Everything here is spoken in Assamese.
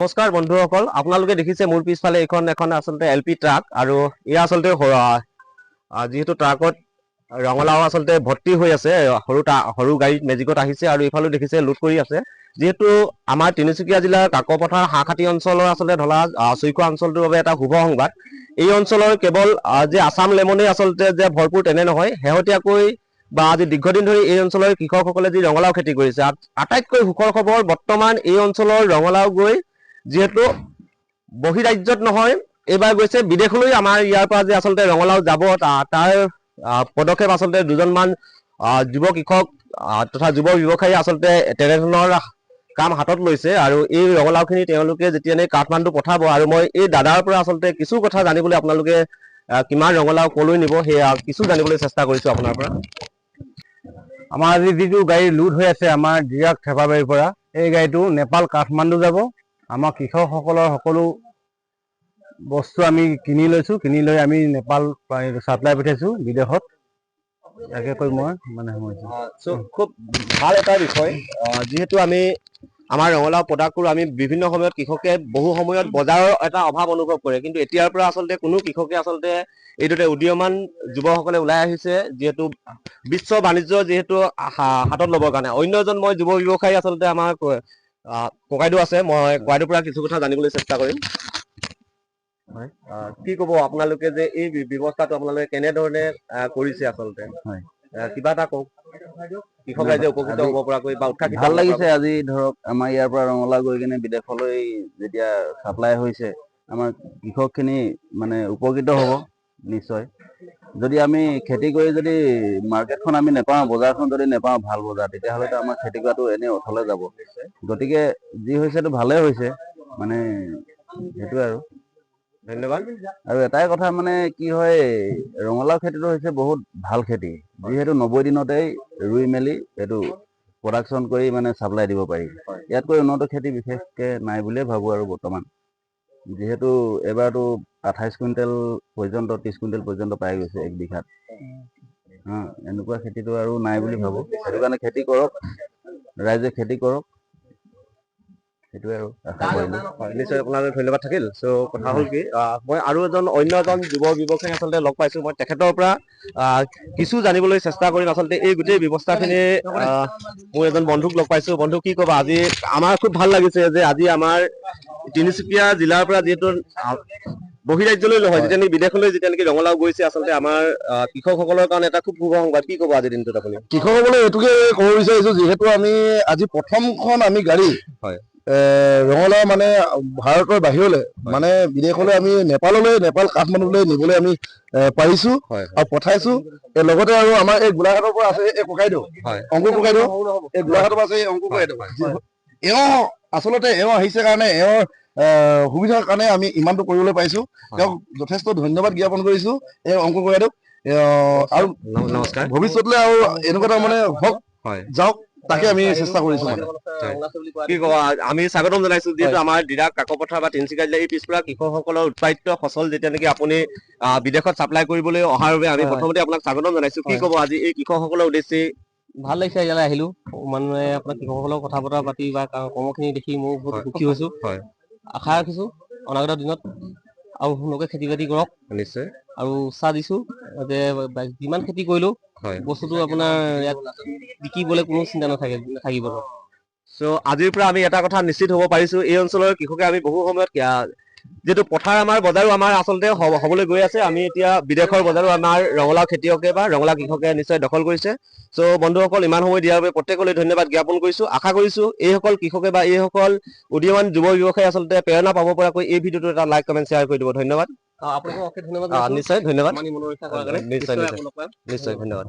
নমস্কাৰ বন্ধুসকল, আপোনালোকে দেখিছে মোৰ পিছফালে এইখন এখন আচলতে এল পি ট্ৰাক আৰু এয়া আচলতে যিহেতু ট্ৰাকত ৰঙালাও আচলতে ভৰ্তি হৈ আছে, সৰু গাড়ীত মেজিকত আহিছে আৰু এইফালেও দেখিছে লোড কৰি আছে। যিহেতু আমাৰ তিনিচুকীয়া জিলাৰ কাকপথাৰ হাঁহখাটি অঞ্চলৰ আচলতে ঢলা চৈখোৱা অঞ্চলটোৰ বাবে এটা শুভ সংবাদ। এই অঞ্চলৰ কেৱল যে আছাম লেমনেই আচলতে যে ভৰপূৰ তেনে নহয়। শেহতীয়াকৈ বা আজি দীৰ্ঘদিন ধৰি এই অঞ্চলৰ কৃষকসকলে যি ৰঙালাও খেতি কৰিছে, আটাইতকৈ সুখৰ খবৰ, বৰ্তমান এই অঞ্চলৰ ৰঙালাও গৈ যিহেতু বহিৰাজ্যত নহয়, এইবাৰ গৈছে বিদেশলৈ। আমাৰ ইয়াৰ পৰা যে আচলতে ৰঙালাও যাব, তাৰ পদক্ষেপ আচলতে দুজনমান যুৱ কৃষক তথা যুৱ ব্যৱসায়ী আচলতে তেনেধৰণৰ কাম হাতত লৈছে আৰু এই ৰঙালাওখিনি তেওঁলোকে যেতিয়া নেকি কাঠমাণ্ডু পঠাব। আৰু মই এই দাদাৰ পৰা আচলতে কিছু কথা জানিবলৈ, আপোনালোকে কিমান ৰঙালাও কলৈ নিব সেয়া কিছু জানিবলৈ চেষ্টা কৰিছো আপোনাৰ পৰা। আমাৰ আজি যিটো গাড়ী লোড হৈ আছে আমাৰ ডিৰাক থেপাবাৰীৰ পৰা, এই গাড়ীটো নেপাল কাঠমাণ্ডু যাব। আমাৰ কৃষকসকলৰ সকলো বস্তু আমি কিনি লৈছোঁ, কিনি লৈ আমি নেপাল ছাপ্লাই পঠিয়াইছোঁ বিদেশত। ইয়াকে কৈ মই মানে সামৰিছোঁ। চ' খুব ভাল এটা বিষয়। যিহেতু আমি আমাৰ ৰঙালাও প্ৰডাক্ট কৰোঁ, আমি বিভিন্ন সময়ত কৃষকে বহু সময়ত বজাৰৰ এটা অভাৱ অনুভৱ কৰে। কিন্তু এতিয়াৰ পৰা আচলতে কোনো কৃষকে আচলতে এইদৰে উদীয়মান যুৱকসকলে ওলাই আহিছে, যিহেতু বিশ্ব বাণিজ্য যিহেতু হাতত ল'বৰ কাৰণে। অন্য এজন মই যুৱ ব্যৱসায়ী আচলতে আমাৰ ককাইদেউ আছে, মই ককাইদেউৰ পৰা কিছু কথা জানিবলৈ চেষ্টা কৰিম। কি ক'ব আপোনালোকে যে এই ব্যৱস্থাটো আপোনালোকে কেনেধৰণে কৰিছে আচলতে? হয়। কিবা এটা কওক, কৃষক ৰাইজে উপকৃত হ'ব পৰাকৈ বা উৎসাহিত ভাল হ'ব লাগিছে। পৰাকৈ। আজি ধৰক আমাৰ ইয়াৰ পৰা ৰঙালাও গৈ কিনে বিদেশলৈ যেতিয়া ছাপ্লাই হৈছে, আমাৰ কৃষকখিনি মানে উপকৃত হ'ব নিশ্চয়। যদি আমি খেতি কৰি যদি মাৰ্কেটখন আমি নেপাওঁ, বজাৰখন যদি নেপাওঁ ভাল বজাৰ, তেতিয়াহ'লেতো আমাৰ খেতি কৰাটো এনেই অথলে যাব। গতিকে যি হৈছে এইটো ভালেই হৈছে, মানে সেইটোৱে আৰু। ধন্যবাদ। আৰু এটাই কথা, মানে কি হয়, ৰঙালাও খেতিটো হৈছে বহুত ভাল খেতি, যিহেতু 90 দিনতেই ৰুই মেলি এইটো প্ৰডাকশ্যন কৰি মানে ছাপ্লাই দিব পাৰি। ইয়াতকৈ উন্নত খেতি বিশেষকে নাই বুলিয়ে ভাবোঁ। আৰু বৰ্তমান যিহেতু এইবাৰতো 28 কুইণ্টেল পৰ্যন্ত, 30 কুইণ্টেল পৰ্যন্ত পাই গৈছে এক বিঘাত। হা, এনেকুৱা খেতিটো আৰু নাই বুলি ভাবোঁ। সেইটো কাৰণে খেতি কৰক ৰাইজে, খেতি কৰক, সেইটোৱে আৰু আশা কৰিলোঁ। হয়, নিশ্চয় আপোনালৈ ধন্যবাদ থাকিল। চ' কথা হ'ল কি, মই আৰু এজন অন্য এজন যুৱ ব্যৱসায়ী আচলতে লগ পাইছো। মই তেখেতৰ পৰা কিছু জানিবলৈ চেষ্টা কৰিম আচলতে এই গোটেই ব্যৱস্থাখিনি। মোৰ এজন বন্ধুক লগ পাইছো। বন্ধু, কি ক'বা? আজি আমাৰ খুব ভাল লাগিছে যে আজি আমাৰ তিনিচুকীয়া জিলাৰ পৰা যিহেতু বহিৰাজ্যলৈ নহয়, যেতিয়া নেকি বিদেশলৈ যেতিয়া নেকি ৰঙালাও গৈছে, আচলতে আমাৰ কৃষকসকলৰ কাৰণে এটা খুব শুভ সংবাদ। কি ক'ব আজিৰ দিনটোত আপুনি? কৃষকসকলে এইটোকে ক'ব বিচাৰিছো, যিহেতু আমি আজি প্ৰথমখন আমি গাড়ী ৰঙালাও মানে ভাৰতৰ বাহিৰলৈ, মানে বিদেশলৈ, আমি নেপাললৈ, নেপাল কাঠমাণ্ডুলৈ নিবলৈ আমি পাৰিছো আৰু পঠাইছো। এই লগতে আৰু আমাৰ এই গোলাঘাটৰ পৰা আছে এই ককাইদেউ, অংকুৰ ককাইদেউ। এই গোলাঘাটৰ পৰা আছে এই অংকুৰ ককাইদেউ। এওঁ আচলতে এওঁ আহিছে কাৰণে, এওঁৰ সুবিধাৰ কাৰণে আমি ইমানটো কৰিবলৈ পাৰিছো। তেওঁক যথেষ্ট ধন্যবাদ জ্ঞাপন কৰিছো এই অংকুৰ ককাইদেউক। আৰু নমস্কাৰ। ভৱিষ্যতলৈ আৰু এনেকুৱা এটা মানে হওক, যাওক, তাকে আমি চেষ্টা কৰিছো মানে। কি ক'ব, আমি স্বাগতম জনাইছো, যিহেতু আমাৰ ডিৰাক কাকপথাৰ বা তিনিচুকীয়া জিলাৰ এই পিছপৰা কৃষকসকলৰ উৎপাদিত ফচল যেতিয়া নেকি আপুনি বিদেশত ছাপ্লাই কৰিবলৈ অহাৰ বাবে আমি প্ৰথমতে আপোনাক স্বাগতম জনাইছো। কি ক'ব আজি এই কৃষকসকলৰ উদ্দেশ্যে? ভাল লাগিছে, ইয়ালৈ আহিলো। মানে আপোনাৰ কৃষকসকলৰ কথা বতৰা পাতি বা কৰ্মখিনি দেখি ময়ো বহুত সুখী হৈছো। আশা ৰাখিছো অনাগত দিনত আৰু সুন্দৰকৈ খেতি বাতি কৰক। আৰু উৎসাহ দিছো যে যিমান খেতি কৰিলেও বস্তুটো আপোনাৰ ইয়াত বিকিবলৈ কোনো চিন্তা নাথাকে, নাথাকিব ধৰক। চ' আজিৰ পৰা আমি এটা কথা নিশ্চিত হ'ব পাৰিছো, এই অঞ্চলৰ কৃষকে আমি বহু সময়ত যিহেতু পথাৰ আমাৰ বজাৰো আমাৰ আচলতে হ'বলৈ গৈ আছে। আমি এতিয়া বিদেশৰ বজাৰো আমাৰ ৰঙালাও খেতিয়কে বা ৰঙালাও কৃষকে নিশ্চয় দখল কৰিছে। চ' বন্ধুসকল, ইমান সময় দিয়াৰ বাবে প্ৰত্যেকলৈ ধন্যবাদ জ্ঞাপন কৰিছো। আশা কৰিছো এইসকল কৃষকে বা এইসকল উদীয়মান যুৱ ব্যৱসায়ী আচলতে প্ৰেৰণা পাব পৰাকৈ এই ভিডিঅ'টো এটা লাইক, কমেণ্ট, শ্বেয়াৰ কৰি দিব। ধন্যবাদ। আপোনালোকক অশেষ ধন্যবাদ জনাইছো। নিশ্চয় ধন্যবাদ। আমাৰ নিমন্ত্ৰণ ৰক্ষা কৰাৰ কাৰণে। নিশ্চয়, নিশ্চয় নিশ্চয়। আকৌ লগ পাম। নিশ্চয়, ধন্যবাদ।